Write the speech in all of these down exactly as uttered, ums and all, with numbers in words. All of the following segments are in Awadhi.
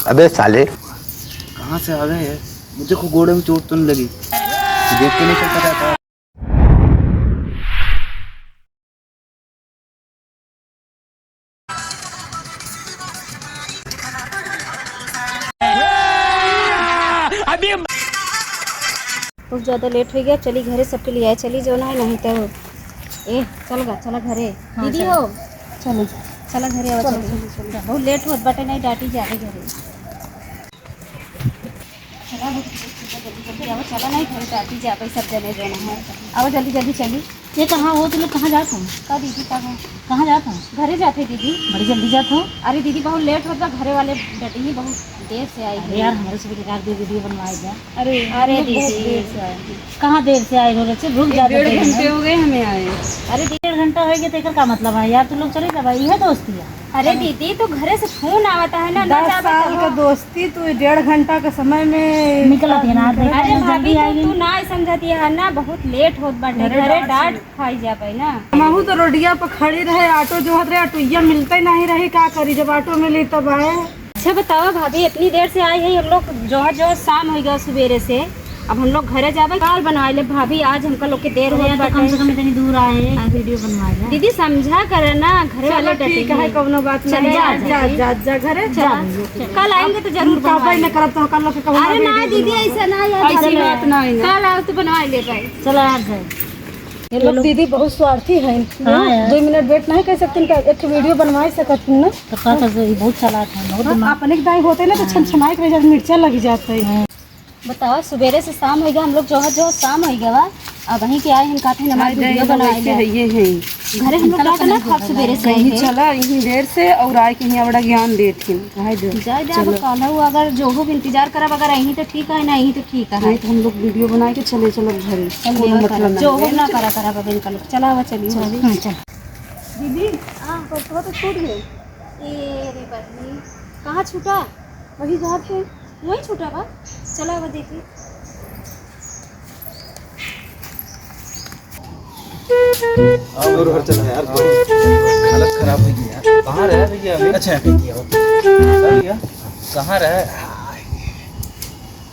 अबे साले। कहाँ से आ गए हैं? मुझे को गोड़े में चोट तो नहीं लगी? देख के नहीं चल पता था। बहुत ज्यादा लेट होइ गया, चली घरे सबके लियाए चली जौन है, नहीं तो ए चल गा, चला घरे। हाँ, दीदी चलो। हो, चलो। चला घरे आवा, चलो, चलो। चलो, चलो। बहुत लेट होत बाटे, नहीं डांटी जाबे घरे। चला, जल्दी, जल्दी, जल्दी आवा, चला, नहीं, घरे जाती जा, भाई, सब जने जने हैं। आवा, जल्दी, जल्दी चली। ये कहाँ हो, तुम लोग कहाँ जात हो? का दीदी, का हो? कहाँ जात हो? घरे जाते दीदी। बड़ी जल्दी जात हो? अरे दीदी, बहुत लेट होत बा, घरे वाले डटी ही, बहुत देर से आई अरे है। यार, हमारे से भी निकाल के वीडियो बनवाए जा। अरे, अरे हम लोग बहुत दीदी। देर से आए हैं। कहाँ देर से आए हो, बच्चे? रुक एक जा, डेढ़ बच्चे, घंटे हो गए हमें आए। अरे, डेढ़ घंटा हो गया, तो एकर का मतलब है यार? तुम लोग चले जाबा, यह दोस्ती है। अरे दीदी, तो घरे से फोन आवता है ना, ना दस जाबे साल तो का हो। दोस्ती, तू डेढ़ घंटा के समय में निकलत है ना, निकलत है। अरे जल्दी भाभी, तू, आएगी। तू ना समझती है ना, बहुत लेट होत बाटे, घरे घरे डांट डांट खाई जाबे ना। हमहू तो रोडिया पर खड़ी रहे, ऑटो जोहत रहे, ऑटोइया मिलते नहीं रही, का करी, जब ऑटो मिली तब आए। अच्छा बताओ भाभी, इतनी देर से आई है हम लोग, जोहत जोहत शाम हो गया सुबेरे से, अब हम लोग घरे जाबे, काल बनवा ले भाभी, आज हमका लोग के देर अरे होत यार, तो बाटे। कम से कम इतनी दूर आए, हाँ। वीडियो बनवा ले। दीदी समझा करे ना, घरे चलो वाले ठीक डटेंगे। है, कौनो बात चलो नहीं, जा, जा, जा, जा, जा, घरे चला। चला। कल आएंगे तो जरूर हम काबे बनवाएंगे। न करब तो कल लोग के कहूँ अरे ना ना वीडियो दीदी, बनवा। ऐसा ना यार, ऐसी चलो। बात ना है ना। कल आओ तो बनवा ले भाई। चला यार, जा। ये लोग दीदी बहुत स्वार्थी हैं। हाँ यार। दो मिनट वेट नहीं कर सकते इनका, एक वीडियो बनवा सकते हैं ना। तो का कर, ये बहुत चालाक है, बहुत हाँ, दिमाग। अपने के दाई होते ना तो हाँ। छमछमाए के वजह से मिर्चा लग जाते हैं। हाँ। बताओ, सुबेरे से शाम हो गया, हम लोग जोहत जोहत शाम हो गया बा। अब वहीं के आए हैं, कहते हैं हमारी वीडियो बनवा ले। है, ये है। घरे हम लोग चला, डांट ना चला, खाब, सुबेरे से कहीं आए हैं। चला, यहीं देर से और आए के यहाँ बड़ा ज्ञान देत हैं। जाए दे, जाए दे, अब चलो। काल्हू अगर जोहू के इंतजार करब, अगर यहीं तो ठीक है, ना यहीं तो ठीक है। नहीं तो हम लोग वीडियो बना के चले चलब घरे। चल, कोनो ये मतलब करा, नहीं। जोहू ना करा, करा, अब इनका लोग। चला, अब चलिए, चल। भाभी। हाँ, चल। दीदी, हाँ। परसवा तो छूट गए। ए रे बहिनी, कहाँ छूटा? वही जहाँ थे। वही छूटा बा। चला, अब देखी। और घर चला यार, हालत खराब हो गई यार। कहाँ रहे भैया अभी? अच्छा, ठीक है, ओके। भैया, कहाँ रहे?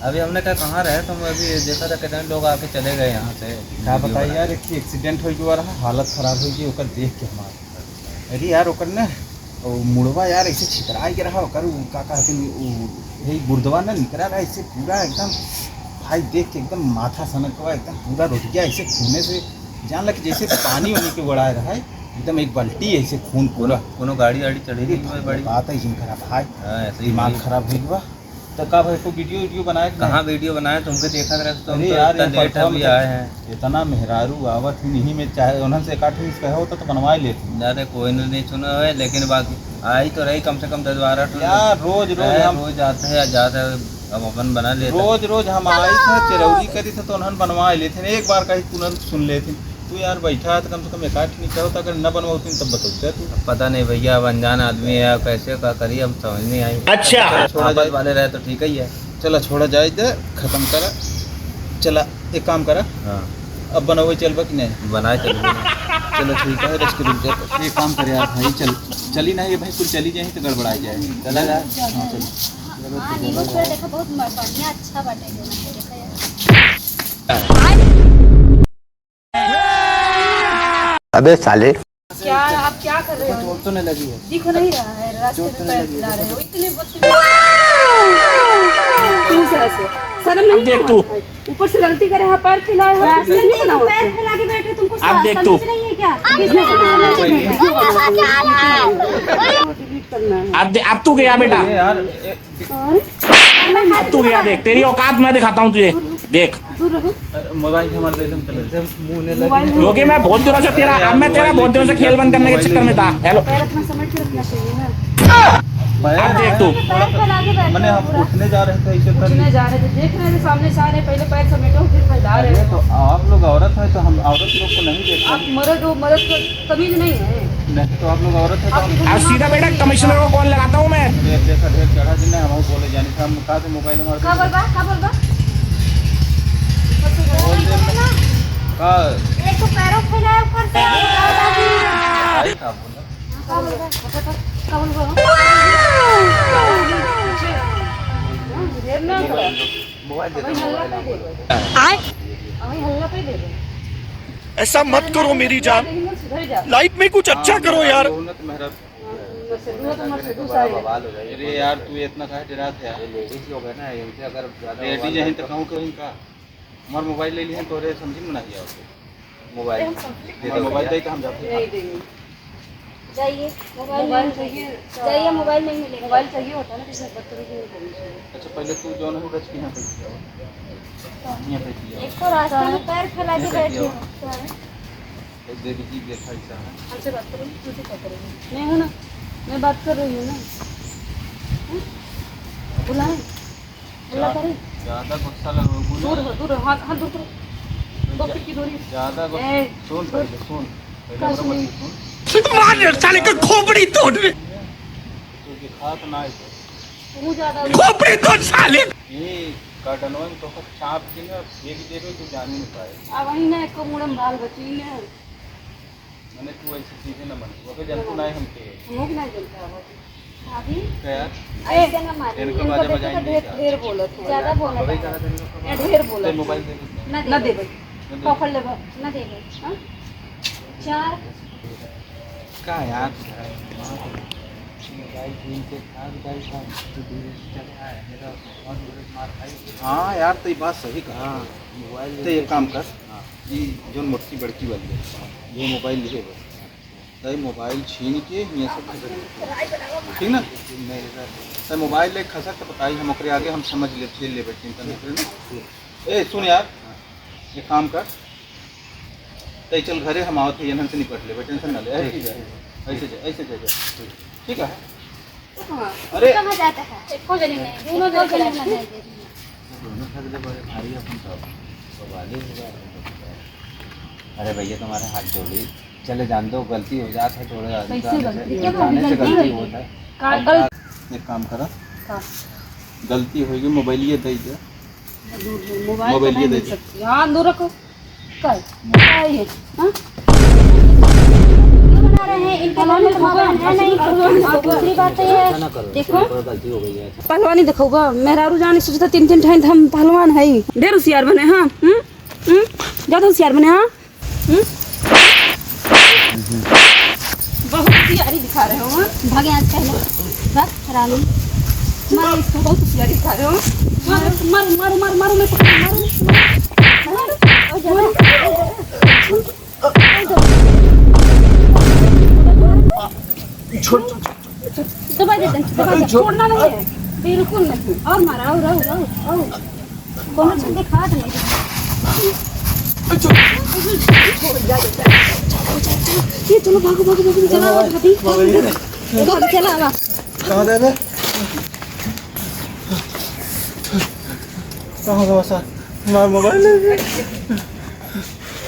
अभी हमने कहा, "कहाँ रहे तुम?" अभी देखा था, कितने लोग आके चले गए यहाँ से। क्या बताइए यार, एक एक्सीडेंट हो गया रहा, हालत खराब हो गई, ओकर देख के हमार। अरे यार, ओकर ना, ओ मुड़वा यार, ऐसे छितराए के रहा, ओकर उ का कहते हैं, उ, यही गुर्दवा ना निकरा रहा, ऐसे पूरा एकदम, भाई, देख के एकदम माथा सनक हुआ, एकदम पूरा रोटिया ऐसे खूने से, जान लग जैसे पानी वानी के उड़ाए रहा है, एकदम एक बाल्टी ऐसे खून पूरा। कोनो गाड़ी वाड़ी चढ़े नहीं हुए बड़ी। बात है जिन खराब, भाई, हाँ, ऐसे ही दिमाग भाई। खराब हो गया। तो का भाई, को वीडियो, वीडियो बनाए कि कहाँ नहीं? वीडियो बनाए? तुमके देखा करे तो अरे तुम तो यार, इतना ये लेट पटवा अभी में आए हैं। इतना मेहरारू आवत ही नहीं, मैं चाहे उन्हन से एकाध ठो कहे होता तो बनवा ही लेते। अरे कोई ने नहीं सुना है, लेकिन बाकी आई तो रही कम से कम दस बारह ठो। यार, रोज, रोज अरे हम रोज आते हैं, जाते हैं, अब अपन बना लेते हैं। रोज, रोज हम आई थे, चिरौरी करी थे तो उन्हन बनवा ही लेते हैं। एक बार कहीं तुरंत सुन लेते हैं। तू यार बैठा है तो कम से कम एकाध ठो निकाल होता, अगर न बनवाओ तुम तब बताओ क्या तू? अब पता नहीं भैया, अब अनजान आदमी है, अब कैसे का करी, अब समझ नहीं आई। अच्छा। चलो, छोड़ा आफत जाए। वाले रहे तो ठीक ही है। चला, छोड़ा जाए दे, खत्म करा। चला, एक काम करा। हाँ। अब बनावे चलबा कि नहीं? बनाए चलबे। चलो ठीक है, रच के रुक जा। एक काम करे यार भाई, चल, चली ना ये भाई, कुल चली जाए तो गड़बड़ाई जाए। चला जा। हाँ, चल। हाँ, न्यूज़ पर देखा, बहुत म-, बढ़िया, अच्छा बाटे जो है, देखा यार। अबे साले। क्या, आप क्या कर रहे हो? चोट तो नहीं लगी है? दिख नहीं रहा है, रास्ते में पैर फैला रहे हो, इतने बदतमीज। क्यों से ऐसे? शर्म नहीं आता है? ऊपर से गलती करे हैं, पैर फैलाए हो, रास्ते में पैर फैला के बैठे, तुमको समझ नहीं है क्या? डिलीट करना है। अब दे-, अब तू गया बेटा। अरे? अब तू गया, देख, तेरी औकात मैं दिखाता हूँ तुझे। देख। दूर रहो। अरे, मोबाइल के हमारे एकदम चले। मोबाइल में क्योंकि मैं बहुत दिनों से तेरा, अब मैं तेरा बहुत दिनों से खेल बंद करने के चक्कर में था। हेलो। पैर अपना समेट के रखना चाहिए ना। पैर अब देख तू। पैर फैला के बैठे हो पूरा। उठने जा रहे थे, ऐसे कर उठने जा रहे थे, देख रहे थे सामने से आ रहे, पहले पैर समेटो, फिर फैला रहे हो। अरे, तो आप लोग औरत हैं, तो हम औरत लोग को नहीं देखते? आप मर्द हो, मर्द को तमीज नहीं है। नहीं, तो आप लोग औरत है तो आप हम अब सीधा बेटा कमिश्नर को कॉल लगाता हूँ मैं। ढेर जैसा ढेर चढ़ा दिन है, हम बोले जाने से हम कहाँ से मोबाइल हमारे का बोल बा? का बोल बा? का? एक तो पैरों फैलाया ऊपर से। भाई का बोला? का बोल बा? का बोल बा? मोबाइल दे दे, मोबाइल हमको दे दे। आए? अबे हल्ला पे दे दे। ऐसा मत करो मेरी जान। लेकिन सुधर जा। लाइफ में कुछ अच्छा करो यार। हाँ, मेहरा। हाँ, बस दुआ तो मत दे, बड़ा बवाल हो जाएगा। अरे यार, तू इतना काहे डरात है यार? ये लेडीज लोग है ना, इनसे अगर ज्यादा लेडीज बवाल हैं तो करें तो कहूँ कहीं का? हमार मोबाइल ले लिहन तोरे समझी में नहीं आवत। मोबाइल। अरे हम conflict दे दे, मोबाइल दे तो हम जाते हैं। नहीं देंगे। जाइए, मोबाइल मोबाइल नहीं चाहिए। चाहिए, मोबाइल नहीं मिलेगा। मोबाइल चाहिए होता ना, तो इसमें बदतमीजी नहीं करनी चाहिए। अच्छा, पहले तू जौन है, रच के यहाँ बैठ जाओ। यहाँ बैठ जाओ। एक तो रास्ते में पैर फैला के बैठे हो। दे दीजिए, देखा ऐसा है। हमसे बात करो, तुमसे क्या करेंगे? मैं हूँ ना, मैं बात कर रही हूँ ना। हम्म? बुलाएं? अल्लाह करे। ज्यादा गुस्सा लगो, बोलो। दूर हो, दूर हो, हाथ, हाथ दूर करो। दो फीट की दूरी। ज्यादा गुस्सा, ए, सुन पहले, सुन। पहले का हमरे सुनी? बात सुन। मार साले का खोपड़ी तोड़ रे। तू दिखात ना है। तू ज्यादा खोपड़ी तोड़ साले। ये गर्दनवा में तो चाप के ना फेंक देबे, तू जान ही नहीं पाए। अब वही ना, एको मुड़म बाल बची ना। मने तू ऐसी चीजें न मन, ओके जनतू ना है हमके। हम लोग ना जनता हो। भाभी, क्या यार? ऐसे ना मारी। इनको इनको बाजा देख के बजाएंगे ढेर, क्या? ढेर बोलत हो। ज्यादा बोलत हो। ये ढेर बोलत हो। मोबाइल दे दे। ना ना देबे। देबे। ना देबे। पकड़ लेबे। ना देबे। हाँ? चार। का यार? मोबाइल छीन के भाग जाए कौन? तो धीरे से चले आए। मेरा बहुत बुरे मार खाई। हाँ यार, तो ये बात सही कहा। हाँ, मोबाइल तो एक काम कर। हाँ। ई जौन मोटकी बड़की वाली है, ये मोबाइल लिहे बस। तै मोबाइल छीन के हियाँ से खसक दे। ठीक ना? तै मोबाइल ले खसक तो बताई, हम ओकरे आगे हम समझ ले, झेल लेबे, चिंता नहीं करे ना। ए, सुन यार, एक काम कर, तै चल घरे, हम आवत है, इन्हन से निपट लेबे, टेंशन ना ले। ऐसे जा, ऐसे जा, ऐसे जा, ऐसे जा। ठीक है? हाँ। अरे। कहाँ जाता है? एको जनी नहीं, दोनों जनी नहीं। दोनों थक ले बड़े भारी अपन सब, सब वाले हो गए अपन सब। अरे भैया, तुम्हारे हाथ जोड़ी, चले जान दो, गलती हो जात है, थोड़ा कैसे इंसान से, गलती? इंसान से गलती होता है। का अब गलती? एक काम करा, का? गलती होगी, मोबाइल ये दे दे। मोबाइल तो मोबाइल ये नहीं दे मिल दे। सकती। हाँ, दूर रखो। कल। कल है, हाँ? क्यों बना रहे हैं? इनके घर में तो मोबाइल है नहीं। और दूसरी बात तो ये है, देखो। पहलवानी देखो बा, मेहरारू जाने सोचता तीन तीन ठाइन हम पहलवान है। ढेर होशियार बने, हाँ? हम्म? हम्म? ज्यादा होशियार बने, हाँ? हम्म? बहुत होशियारी दिखा रहे हो, हाँ? भागे आज पहले। बस, हरामी। मारो इसको, बहुत होशियारी दिखा रहे हो। मारो, मारो, मारो, मारो, मारो, मैं पकड़, मारो, मारो, मारो, मारो। छोड़, छोड़, छोड़। दबा दे, दबा दे, छोड़। छोड़ना नहीं है, बिल्कुल नहीं। और मारा, और, और, और, और। कौनो चीज दिखात नहीं। ये चलो, भागो, भागो, भागो, चला, भाभी। भाभी, चला, आवा। कहाँ दे बे? कहाँ गवा सर? हमार मोबाइल ले गए।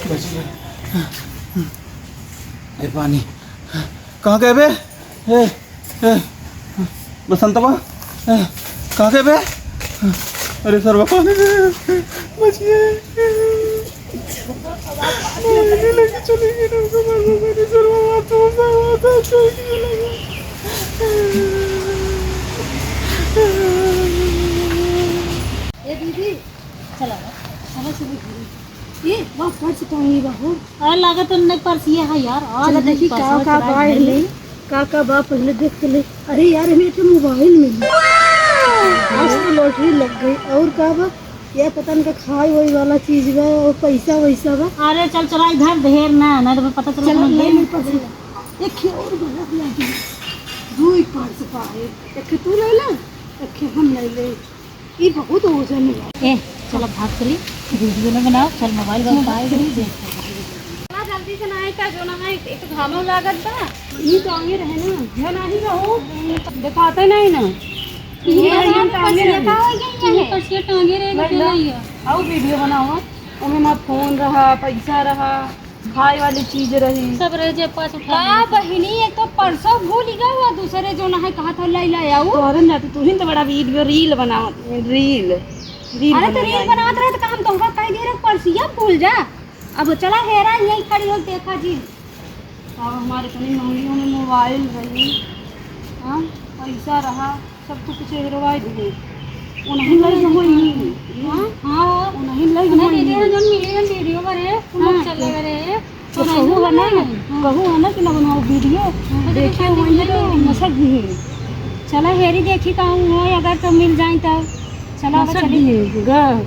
बच गया। ए पानी। कहाँ गए बे? ए, ए, बसंतवा, ए, कहाँ गए बे? अरे सरवा, पानी में बच गए। लेके चले गए ना, उनको मार दो, अरे सरवा, मार दो, मार दो, मार दो, चले गए। ए दीदी, चला, चला, चला, घरे। ए, वाह, पर्स टांगी बा हो। अरे, लागत तो नहीं, पर्स ये है यार। आज चला, नहीं, देखी, पर्स का, का चुरा बा ले। एमे, का, का बा, पहले देख के ले। अरे यार, एमे एक मोबाइल मिली। आज तो लॉटरी लग गई। और का बा? यार, पता नहीं का खाए वाए वाला चीज बा, और पैसा वैसा बा। अरे, चल, चला, इधर ढेर ना, नहीं तो पता चला चला, कौन नहीं, दे। नहीं, पर्स ला। एक और बना दिया जी। दो ही पर्स पाए। एक तू ले ले, एक हम ले ले। ई बहुत वजन है। ए, चल अब भाग चली, वीडियो न बनाओ, चल मोबाइल वोबाइल पाए गई, देख। चला जल्दी से ना आए का, जो ना है, एक तो घामो लागत बा। ई तो आगे रहे ना, ये नहीं रहो, दिखाते नहीं ना। ये ये आगे टांगे रहे। का हो गई ये? ये पर्सिया टांगे रहे, नहीं चला ना। ये। आओ वीडियो बनाओ, ओमे मा फोन रहा, पैसा रहा। खाए वाली चीज रही। सब रह जे पास उठा का ले। बहिनी, एक तो परसों भूल गया हुआ, दूसरे जो ना है कहा था लाई लाई आऊ। तोहरे ना, तू ही तो बड़ा वीडियो रील बनावत है, रील, रील अरे तो बनाई। रील बनावत रहे तो का हम तोहका कह दे रहे परसिया भूल जा। अब चला हेरा यही खड़ी हो देखा जी। अब हमारे इतनी महंगी हमें मोबाइल रही, हाँ, पैसा रहा, सब कुछ हेरवाई दिए। उन्हीं लई जो होई। हाँ? हाँ। उन्हीं लई जो नहीं, होई। दीदी, हम जौन मिले हैं वीडियो पर है, उन लोग हाँ, चले गए रहे। तो कहू है ना, हाँ। कहू है ना कि ना बनाओ वीडियो, हाँ, तो देखिए देखो, वहीं तो देखो। मसक भी है। चला हेरी देखी कहूँ हो, अगर तो मिल जाए तो। चला अब मसक चली। भी है, गा।